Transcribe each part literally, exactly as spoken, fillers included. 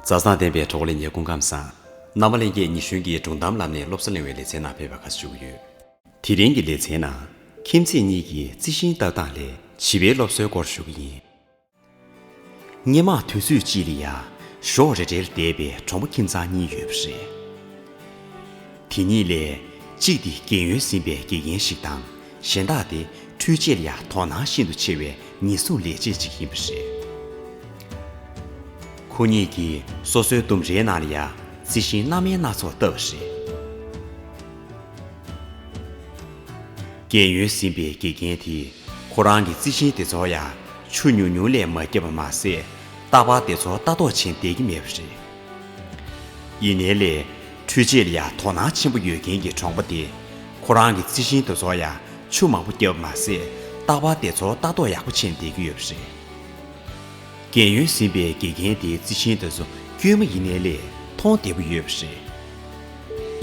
མཛའ་བརྩེ་ལྡན་པའི་གྲོགས་པོ་ལྷན་རྒྱས་སྐུ་ཁམས་བཟང་། རྣམ་པ་ལྷན་རྒྱས་ཉི་གཞོན་གྱི་སྒྲུང་གཏམ་བསླབ་གནས་སློབ་གསོ་གླེང་བའི་ལེ་ཚན་ནང་ཕེབས་པར་བཀའ་དྲིན་ཞུ་གི་ཡོད། དེ་རིང་གི་ལེ་ཚན་ནང་ཁྱིམ་མཚེས་གཉིས་ཀྱི་རྩི་ཤིང་ལྟ་སྟངས་ལས་བྱིས་པའི་སློབ་གསོའི་སྐོར་ཞུ་གི་ཡིན། སྔོན་མ་དུས་ཚོད་གཅིག་ལ་ཡ་གཞོགས་རེ་རེར་བསྡད་པའི་གྲོང་པ་ཁྱིམ་ཚང་གཉིས་ཡོད་པ་རེད། དེ་གཉིས་ལས་གཅིག་དེ་རྒན་ཡོལ་ཟིན་པའི་དགེ་རྒན་ཞིག་དང་གཞན་དག་དེ་འཕྲུལ་ཆས་ལ་ཡ་དོ་སྣང་ཤིན་ཏུ་ཆེ་བའི་ཉེན་སྲུང་ལས་བྱེད་ཅིག་ཡིན་པ་རེད། ཁོ་གཉིས་ཀྱིས་སོ་སོའི་ལྡུམ་རའི་ནང་ལ་ཡ་རྩི་ཤིང་སྣ་མིན་སྣ་ཚོགས་བཏབ་པ་རེད། རྒན་ཡོལ་ཟིན་པའི་དགེ་རྒན་དེས་ཁོ་རང་གི་རྩི་ཤིང་དེ་ཚོར་ཡ་ཆུ་ཉུང་ཉུང་ལས་མ་བརྒྱབ་པ་མ་ཟད། རྟག་པར་དེ་ཚོར་ལྟ་རྟོག་བྱེད་བསྡད་ཀྱི་མེད་པ་རེད། ཡིན་ནའི་ལས་འཕྲུལ་ཆས་ལ་ཡ་དོ་སྣང་ཆེན་པོ་ཡོད་མཁན་གྱི་གྲོང་པ་དེས་ཁོ་རང་གི་རྩི་ཤིང་དེ་ཚོར་ཡ་ཆུ་མང་པོ་བརྒྱབ་པ་མ་ཟད། རྟག་པར་དེ་ཚོར་ལྟ་རྟོག་ཡག་པོ་བྱེད་བསྡད་ཀྱི་ཡོད་པ་རེད། རྒན་ཡོལ་ཟིན་པའི་དགེ་རྒན་དེའི་རྩི་ཤིང་དེ་ཚོ་དཀྱུས་མ་ཡིན་ནའི་ལས་མཐོང་བདེ་པོ་ཡོད་པ་རེད།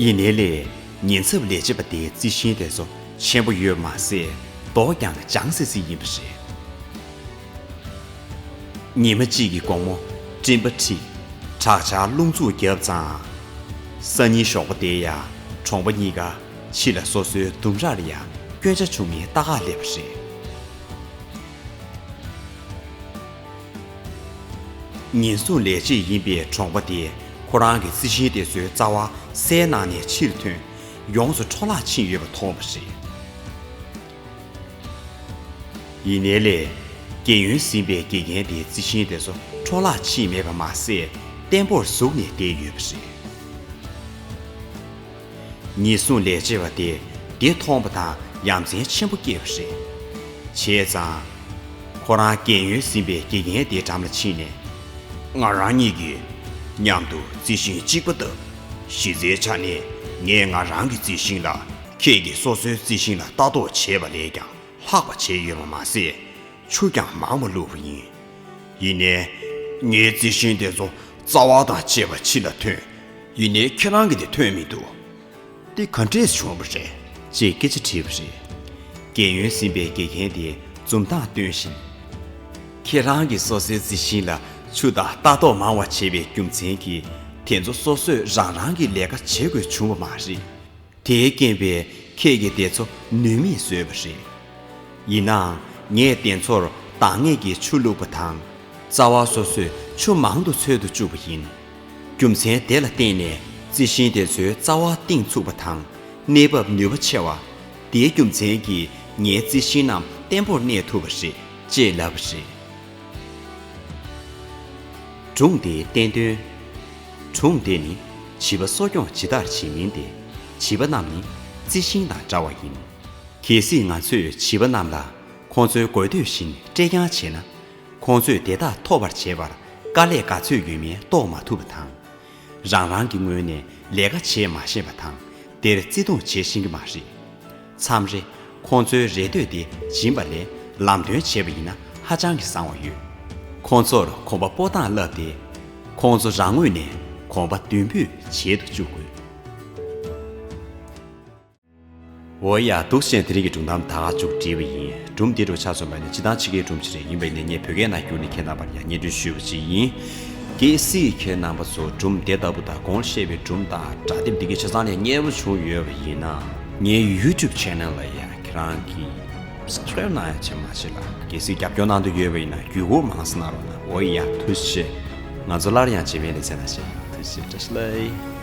ཡིན་ནའི་ལས་ཉེན་ཚབས་ལས་བྱེད་པ་དེའི་རྩི་ཤིང་དེ་ཚོ་ཆེན་པོ་ཡོད་པ་མ་ཟད། མདོག་ཀྱང་ལྗང་སིལ་སིལ་ཡིན་པ་རེད། ཉི་མ་གཅིག་གི་དགོང་མོ་སྤྲིན་པ་འཁྲིགས། དྲག་ཆར་རླུང་འཚུབ་བརྒྱབ་ཙང་། སང་ཉིན་ཞོགས་པ་དེར་ཡ་གྲོང་པ་གཉིས་ཀ་ཕྱི་ལ་སོ་སོའི་ལྡུམ་རར་ཡ་སྐྱོན་ཆ་བྱུང་མིན་ལྟ་གར་སླེབས་པ་རེད། ཉེན་སྲུང་ལས་བྱེད་ཡིན་པའི་གྲོང་པ་དེས་ཁོ་རང་གི་རྩི་ཤིང་དེ་ཚོའི་རྩ་བ་སའི་ནང་ནས་ཕྱིར་ཐོན། ཡོངས་སུ་འཕྲོ་བརླག་ཕྱིན་ཡོད་པ་མཐོང་བ་རེད། ཡིན་ནའི་ལས། རྒན་ཡོལ་ཟིན་པའི་དགེ་རྒན་དེའི་རྩི་ཤིང་དེ་ཚོ་འཕྲོ་བརླག་ཕྱིན་མེད་པ་མ་ཟད། བརྟན་པོར་ཟུག་ནས་བསྡད་ཡོད་པ་རེད། ཉེན་སྲུང་ལས་བྱེད་པ་དེས་དེ་མཐོང་པ་དང་ཡ་མཚན་ཆེན་པོ་སྐྱེས་པ་རེད། བྱས་ཙང་། ཁོ་རང་རྒན་ཡོལ་ཟིན་པའི་དགེ་རྒན་དེའི་འགྲམ་ལ་ཕྱིན་ནས། ང་རང་གཉིས་ཀྱིས་མཉམ་དུ་རྩི་ཤིང་གཅིག་པ་བཏབ། གཞི་རྩའི་ཆ་ནས་ངས་ང་རང་གི་རྩི་ཤིང་ལ་ཁྱེད་ཀྱིས་སོ་སོའི་རྩི་ཤིང་ལ་ལྟ་རྟོག་བྱས་པ་ལས་ཀྱང་ལྷག་པ་བྱས་ཡོད་པ་མ་ཟད། ཆུ་ཀྱང་མང་བ་བླུགས་པ་ཡིན། ཡིན་ནའི། ངའི་རྩི་ཤིང་དེ་ཚོ་རྩ་བ་དང་བཅས་པ་ཕྱི་ལ་ཐོན། ཡིན་ནའི་ཁྱེད་རང་གི་དེ་ཐོན་མི་འདུག་དེ་ག་འདྲས་བྱུང་བ་རེད། ཅེས་སྐད་ཆ་དྲིས་པ་རེད། རྒན་ཡོལ་ཟིན་པའི་དགེ་རྒན་དེས་འཛུམ་མདངས་སྟོན་བཞིན། ཁྱེད་རང་གིས་སོ་སོའི་རྩི་ཤིང་ལ་ཆུ་དང་ལྟ་རྟོག་མང་བ་བྱས་པའི་རྒྱུ་མཚན་གྱིས་དེ་ཚོ་སོ་སོས་རང་རང་གི་ལས་ཀ་བྱེད་དགོས་བྱུང་བ་མ་རེད། དེའི་རྐྱེན་པས་ཁྱེད་ཀྱིས་དེ་ཚོ་ནུས་མེད་བཟོས་པ་རེད། ཡིན་ནའང་ངས་དེ་ཚོར་འདང་ངེས་ཀྱི་ཆུ་བླུགས་པ་དང་། རྩ་བ་སོ་སོས་ཆུ་མང་དུ་འཚོལ་དུ་བཅུག་པ་ཡིན། རྒྱུ་མཚན་དེ་ལ་བརྟེན་ནས་རྩི་ཤིང་དེ་ཚོའི་རྩ་བ་གཏིང་ཚུགས་པ་དང་གནས་བབ་ནུས་པ་ཆེ་བ། དེའི་རྒྱུ་མཚན་གྱིས་ངའི་རྩི་ཤིང་རྣམས་བརྟན་པོར་གནས་ཐུབ་པ་རེད་ཅེས་ལབ་པ་རེད། སྒྲུང་དེའི་བསྟན་དོན། སྒྲུང་དེ་ནི་བྱིས་པ་གསོ་སྐྱོང་ཇི་ལྟར་བྱེད་མིན་ཏེ། བྱིས་པ་རྣམས་ནི་རྩི་ཤིང་དང་འདྲ་བ་ཡིན། གལ་སྲིད་ང་ཚོས་བྱིས་པ་རྣམས་ལ་ཁོང་ཚོའི་དགོས་འདོད་བཞིན་སྤྲད་རྐྱང་བྱས་ན། ཁོང་ཚོས་དེ་དག་ཐོབ་པར་བྱེད་པར་དཀའ་ལས་ག་ཚོད་ཡོད་མིན་རྟོགས་མ་ཐུབ་པ་དང་། རང་རང་གི་ངོས་ནས་ལས་ཀ་བྱེད་མ་ཤེས་པ་དང་དེར་བརྩེ་དུང་བྱེད་ཤེས་ཀྱི་མ་རེད། མཚམས་རེ་ཁོང་ཚོའི་རེ་འདོད་དེ་སྦྱིན་པ་ལས་ལམ་སྟོན་བྱས་པ་ཡིན་ན་ཧ་ཅང་གི་བཟང་བ་ཡོད། ཁོང་ཚོར་གོམ་པ་སྤོ་སྟངས་བསླབས་ཏེ། ཁོང་ཚོ་རང་ངོས་ནས་གོམ་པ་མདུན་སྤོས་བྱེད་དུ་བཅུག་དགོས། འོ་ཡ། འདུག་སེ་དེ་རིང་གི་སྒྲུང་གཏམ་ད་ག་མཇུག་སྒྲིལ་བ་ཡིན། སྒྲུང་འདི་འདྲ་ཆ་མཚོན་པ་ནི་སྤྱིར་བཏང་ཕྱི་རྒྱལ་སྒྲུང་ཞིག་རེད། ཡིན་པ་ཡིན་ནའི་ངས་བོད་སྐད་ནང་བསྒྱུར་ནས་ཁྱེད་རྣམ་པར་ཡང་སྙན་སྒྲོན་ཞུས་པ་ཅིག་ཡིན། གལ་སྲིད་ཁྱེད་རྣམ་པ་ཚོ་སྒྲུང་དེ་ལྟ་བུ་དང་གོང་ལ་བཤད་པའི་སྒྲུང་དང་སྒྲ་དེབ་འདི་གའི་ཆ་ཚང་ལ་མཉེས་པོ་བྱུང་ཡོད་པ་ཡིན་ན། ངའི་YouTube channel་ལ་ཡང་ཁྱེད་རང་གིས་subscribe་གནང་ཡ་བྱེད་མ་བྱེད་ལ། གལ་སྲིད་རྒྱབ་སྐྱོར་གནང་འདོད་ཡོད་པ་ཡིན་ན་བརྒྱུད་སྐུར་མང་ཙམ་གནང་རོགས་གནང་། འོ་ཡ། ཐུགས་རྗེ་ཆེ། ང་ཚོ་སླར་ཡང་རྗེས་མའི་ལེ་ཚན་ནང་མཇལ་ཡོང་། ཐུགས་རྗེ་ཆེ། བཀྲ་ཤིས་བདེ་ལེགས།